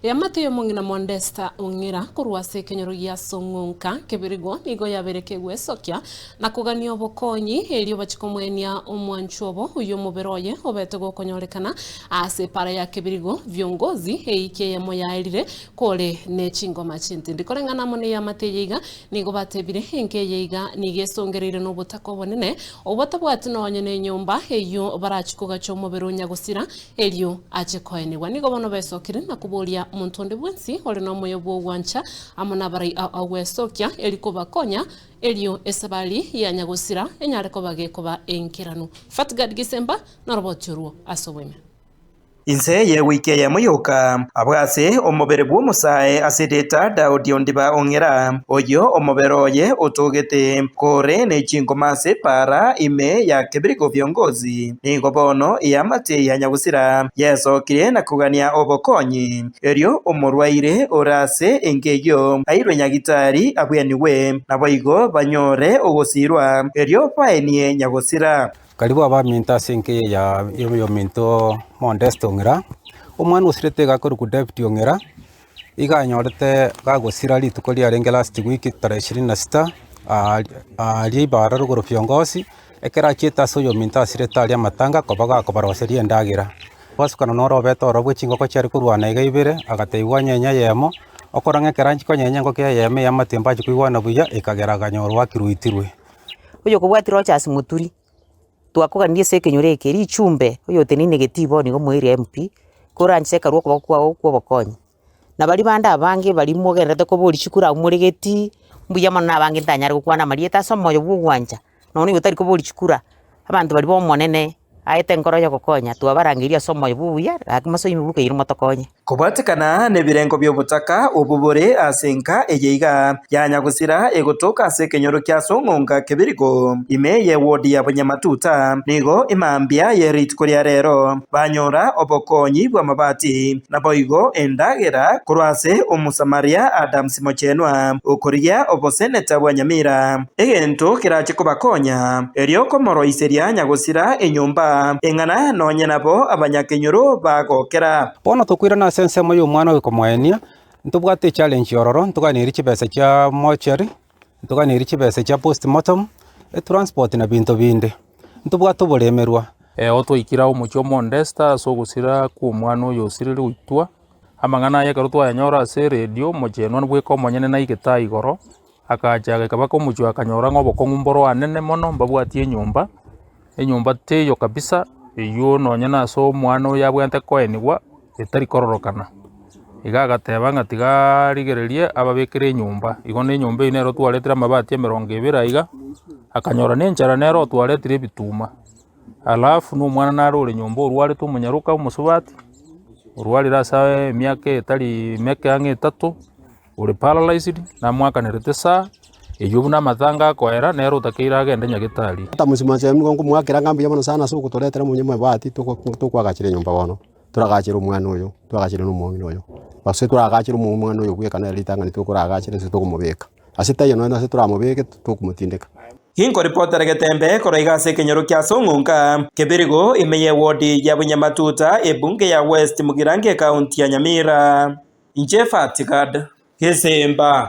Eamate y'omong'ina Mondesta Ong'era korwa ase ekenyoro gia Song'onka, Kebirigo, nigo yabeire kegwesokia na kogania obokonyi erio bachie komoenia omwanchwa obo oyio omobere oye obete gokonyorekana ase epara ya Kebirigo Viongozi eiki eyemo yaerire kore ne chingoma chintindi. Koreng'ana amo neamate eye iga nigo batebire enka eye iga nigo esongereire nobotaka obonene obwo batabwati nonye nenyomba eyio barachie kogacha omobere o nyagosira Erio ache koenigwa. Nigo bono besokire na koboria monto onde bwensi ore nomoyo bw'ogwancha amo nabarai ao agwesokia, eri kobakonya, erio esabari ya nyagosira enyare koba gekoba enkeranu. Fatgard Gisemba noroboti orwo ase oboime. Inse y'ewiki eyemo yoka, abwo ase omobere bw'omosae ase erieta Daudi ondiba ong'ira, oyio omobere oye otogete kore ne chingoma ase epaara ime ya kebirigo biongozi. Nigo bono eamate ya nyagusira yesokire na kogania obokonyi, erio omorwaire ore ase enka eyio airwe nyagitari abwenigwe, naboigo banyore ogosiirwa, erio baenie nyagusira. Karibu abaminto ase enka eye ya oyominto Modeste Ong'era, omwana osirete iga akorokwa David Ong'era, iga anyorete gagosira rituko riarenge last week tarehe ishirini na sita, aria ibara rogoro viongozi, ekero achiete ase oyominto asirete aria amatanga koba gakobaroseria endagera. Gwasukana noro obete oro bwe chingoko chiare korwana iga ibere, agatebiwa anyenye eyemo, okora ng'a ekero anchi konyenya engoko eyemo ey'amatembe achia koigwana buya, ekagera akanyora oakirwe oitirwe. Oyokobwatia Rochas Muturi, twakoganirie ase ekenyoro eke, richumbe oyoteneine getii bono igo moerio MP, koranche ekarwa okoboko kwao kwa obokonyi. Na baria bande abange baria mogendererete koboria chikura abwo more getii, mbuya mono na abange ntanyare gokwana amarieta ase omoyo bwa ogwancha, nonya oyo otari koboria chikura, abanto baria ba omonene aete enkoro ya ogokonya, twabarangeria ase omoyo bwa obuya, gaki mosoe ime erio motokonye. Kobwatekana nebirengo bi'obotaka obwo bore ase enka eye iga, ya nyagosira egotoka ase ekenyoro kia Song'onga Kebirigo, ime y'ewodi ya Bonyamatuta, nigo emambia ye rituko ria rero banyora obokonyi bw'amabati, naboigo endagera korwa ase Omosamaria Adams Mochenwa, okorigia oboseneta bwa Nyamira. Egento kerache kobakonya, erio komoroiseria nyagosira enyomba eng'ana nonye nabo abanyakenyoro bagokera. Bono tokoirana ase ensemo y'omwana oyo komoenia, ntobwate echallenge ororo, ntoganeiri chibesa chia mortuary, ntoganeiri chibesa chia postmortem, etransport na binto binde. Ntobwate oboremerwa. Eoo twaikire omochie o Mondesta ase ogosira kw'omwana oyo osirire goitwa, amang'ana aya ekero twayanyora ase eredio, omochenwa bweka omonyene naigete aa igoro, Agacha agaika mpaka omochie akanyora ng'a obokong'u mboro anene mono mbabwatie enyomba, enyomba teiyo kabisa, eywo nonye na ase omwana oyo abwenerete koenigwa, etari kororokana. Iga agateba ng'a tiga arigererie ababekere enyomba, igo na enyomba eywo nero twaretire amabati emerongo ebere aiga, akanyora na enchara nero otwaretire ebituma. Alafu na omwana nare ore nyomba orwarete omonyaroka omosubati, orwarire ase emiaka etari meke ang'e etato. Ore paralyzed, namwakanerete saa, eyio buna amatanga akoera, nere otakeire agende nyagetari. Ata mosima nigo nkomoakera ng'a mbuya mono sana ase ogotoretera omonye mwebati toko tokoagachera enyomba bono, toragachere omwana oyo, twagachere na omong'ina oyo. Gose toragachere omwana oyo bweka nere ritang'ani tokoragachera ase tokomobeka. Ase taiyo nonya ase toramobeke tokomotindeka. Ginkoripotera getembe korwa iga ase ekenyoro kia Song'onga, Kebirigo, ime y'ewodi ya Bunyamatuta, ebunge ya West Mugirango ekaunti ya Nyamira. Inche Fatigad Gesemba.